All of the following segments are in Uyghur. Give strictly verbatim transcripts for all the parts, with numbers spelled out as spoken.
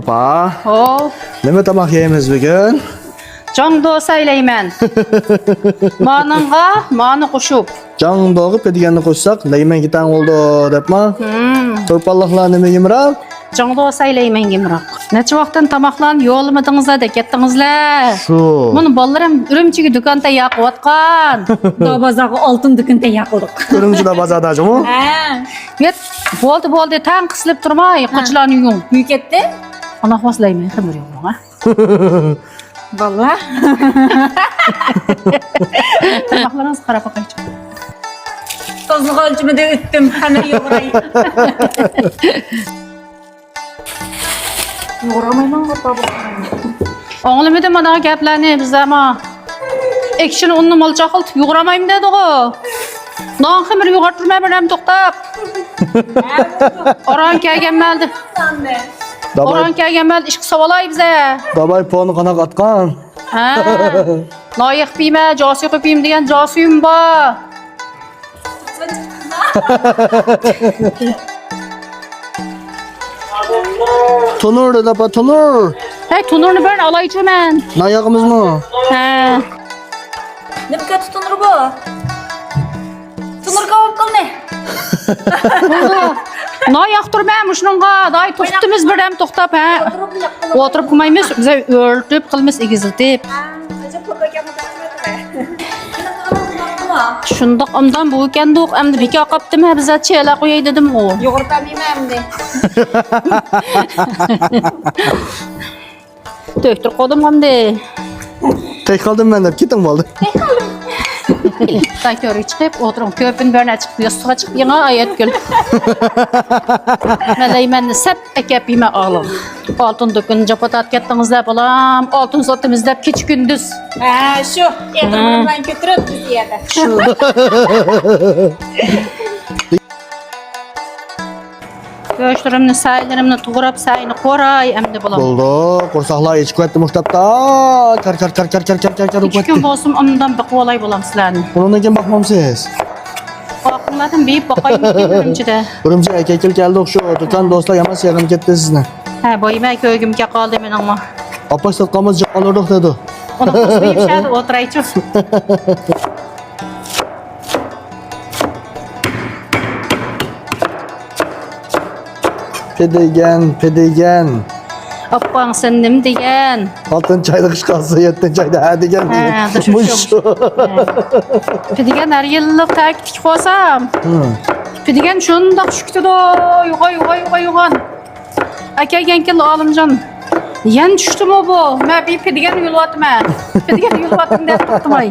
ئاپا. ھو. نېمە تاماق يەيمىز بۈگۈن؟ جاڭدو سەيلەيمەن. مانىڭغا مانى قوشۇپ. جاڭدوغا پېدىگەننى قوشساق، لەيمەنگە تەڭ بولىدۇ، دەپما؟ ھىم. تۇرپانلىقلار نېمە يېمىراق؟ جاڭدو سەيلەيمەن يېمىراق. نەچچە ۋاقىتتىن تاماقلارنى يوللىمىدىڭىزلەر دەپ كەتتىڭىزلەر. شۇ. مانا بالىلىرىم ئۈرۈمچىگە دۇكان تەييار قىلىۋاتقان. دابازاغا ئالتۇن دۇكان تەييار قىلدۇق. ئۈرۈمچىدە بازاردا جۇمۇ؟ ھە. يەت، بولدى، بولدى، تەڭ قىسىلىپ تۇرماي، ھە. قوچىلارنى يۇيۇڭ. يۇيۇپ كەتتى. ئانا خوسلايمەن، خەۋىرى يوق بۇنىڭ، ھە. بالىلار. تاماقلىرىڭىزغا قاراپ باقايچۇ. تازىلىغانچىمىدە ئۆتتۈم، خەمىر يۇغۇراي. يۇغۇرالمايمەن، بابا. ئاڭلىمىدىم مانا گەپلەرنى، بىز ئەمما ئېكىشىنى ئۇننى مالچاقلىتىپ يۇغۇرالمايمەن دەيدىغۇ. نان خېمىر يۇغۇرتۇرمەن بىردەم توختاپ. ئوران كەلگەن مەلدە. داۋاي. ئوران كەلگەن مەلدە ئىشقا ساۋالاي بىزە. داۋاي، پونى قاناق ئاتقان؟ ھە. نايىق پىيمە، جاسۇ قوپىيىم دېگەن جاسۇيۇم بار. تونۇر دەپ، تونۇر. ھەي، تونۇرنى بىرنى ئالايچۇ مەن. نان ياقىمىزمۇ؟ ھە. نېمە كەتتى تونۇر بۇ؟ تونۇر كاۋاپ قىلدى. نان ياقتۇرمەن مۇشۇنىڭغا. داي، توختىمىز بىردەم توختاپ، ھە. ئولتۇرۇپ قىلمايمىز، بىز ئۆرلىتىپ قىلىمىز، ئېگىزلىتىپ. شۇنداق ئاندام بۇ ئىكەندۇق، ئەمدى بىكار قاپتىمە، بىزە چېلە قوياي دېدىمغۇ. يۇغۇرتامىمە ئەمدى. تۆكتۈرۈپ قويدۇم ئەمدى. تەك قالدىم مەن دەپ كېتىڭ بولدى. تەك قالدىم. تاي تۆرگە چىقىپ ئولتۇرۇڭ، كۆپۈن بەرنە چىقىپ، ياستۇققا چىقىپ يېڭى ئايەت كۈل. مەلەيمەننى سەپ ئەكەپ يېمە ئاغلىغا. ئالتۇن دۇكىنى جاپا تارتىپ كەتتىڭىزلەر بالام، ئالتۇن ساتىمىز دەپ كېچە كۈندۈز. ھە، شۇ. ھە. ئېغىرلىرىنى كۆتۈرۈپ بىز يەردە. شۇ. گۆشلىرىمنى، سەيلىرىمنى توغراپ، سەينى قوراي ئەمدى بالام. بولدى، قورساقلار ئېچىپ كەتتى مۇشتاپتا. كار، كار، كار. ئىككى كۈن بولسۇن ئاندىن بېقىۋالاي بالام سىلەرنى. ئۇنىڭدىن كېيىن باقمامسىز؟ ئاقىملاردىن بېيىپ باقايمىكىن ئۈرۈمچىدە. ئۈرۈمچىگە ئەكەل كەلدۇق، شۇ دۇكان دوستلار يامان سېغىنىپ كەتتى سىزنى. ھە، بايىمە كۆرگۈم كەپ قالدى مېنىڭمۇ. ئاپاش ساتقانمىز جىق ئالۇردۇق دەيدۇ. ئۇنى قوزغىيىپ شەدە ئولتۇرايچۇ. پىدىگەن، پىدىگەن. ئاپاڭ سەن نېمە دېگەن؟ ئالتىنچى ئايدا قىش قالسا، يەتتىنچى ئايدا ھە دېگەن. ھە، دۇشۇشۇم. مۇشۇ. ھە. پىدىگەن ھەر يىللىق تەكىتلىك قويسام. ھە. پىدىگەن شۇنداق چۈشكىتىدۇ. يوغان، يوغان، يوغان، يوغان. ئەكەلگەنكىنلا ئالىمجان. يەنە چۈشتىمۇ بۇ؟ مەن بىر پىدىگەن يۇلۇۋاتىمەن. پىدىگەن يۇلۇۋاتىمەن دەپ توختىماي.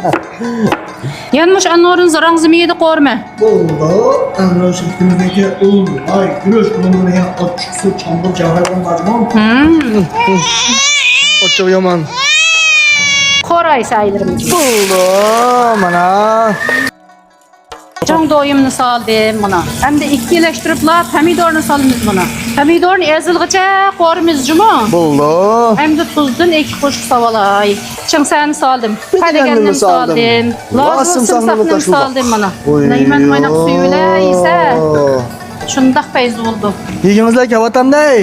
يەنە مۇشۇ ئەنۋەرنىڭ زاراڭ زېمىنىدە قورىمەن. بولدى. ئەنۋەر شىركىتىمىزنىڭكى ئۇن، ئاي، گۈرۈچ ئۇنىنى يەنە ئاچچىقسۇ، چامغۇر، جاغايغان بارمۇ؟ ھىم. ئوچۇق يامان. قوراي سايلىرىمىز. بولدى، مانا. جاڭدويۇمنى سالدىم مانا. ئەمدى ئىككىلەشتۈرۈپلا پەمىدورنى سالىمىز مانا. پەمىدورنى ئېزىلغىچە قورۇمىز جۇمۇ. بولدى. ئەمدى تۇزدىن ئىككى قوشۇق ساۋالاي. چىڭسەنى سالدىم. پىدىگەننى سالدىم. لازىم سىمساقنى سالدىم مانا. لەيمەن مايناق سۈيى بىلەن يېسە شۇنداق پەيزى بولىدۇ. يېگىڭىزلەر كەۋاتامدەي.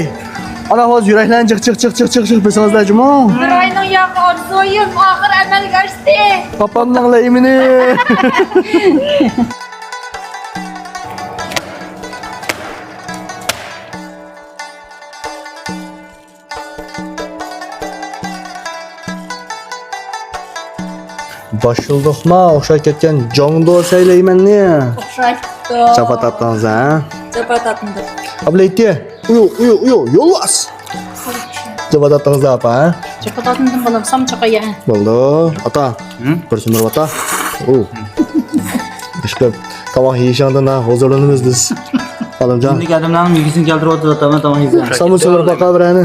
ئانا ھوز يۈرەكلەرنى جىق جىق جىق جىق جىق جىق بېسىڭىزلەر جۇمۇ. بىر ئاينىڭ ياقى ئارزۇيۇم ئاخىر ئەمەلگە ئاشتى. پاپامنىڭ لەيمىنى. باشلىدۇقما ئوخشاپ كەتكەن جاڭدو سەيلەيمەننى. ئوخشاپ كېتىپتۇ. جاپا تارتتىڭىز ھە؟ جاپا تارتمىدىق. ئابلەيتى. ئۇيۇ، ئۇيۇ، ئۇيۇ، يولۋاس. جاپا تارتتىڭىز ئاپا ھە؟ جاپا تارتمىدىم بالام، سام چاقاي يا. بولدى. ئاتا. ھە؟ بىر سۈمۈرۈپ ئاتا. ئۇ. ئىشقىلىپ تاماق يېيىشىڭدىن ھە ھۇزۇرلىنىمىز بىز. ئالىمجان. كۈندىكى ئادەملەرنىڭ يېگۈسىنى كەلتۈرۈپ ئولتۇرۇۋاتىمەن تاماق يېسە. سامۇ سۈمۈرۈپ باقا بىرەرنى.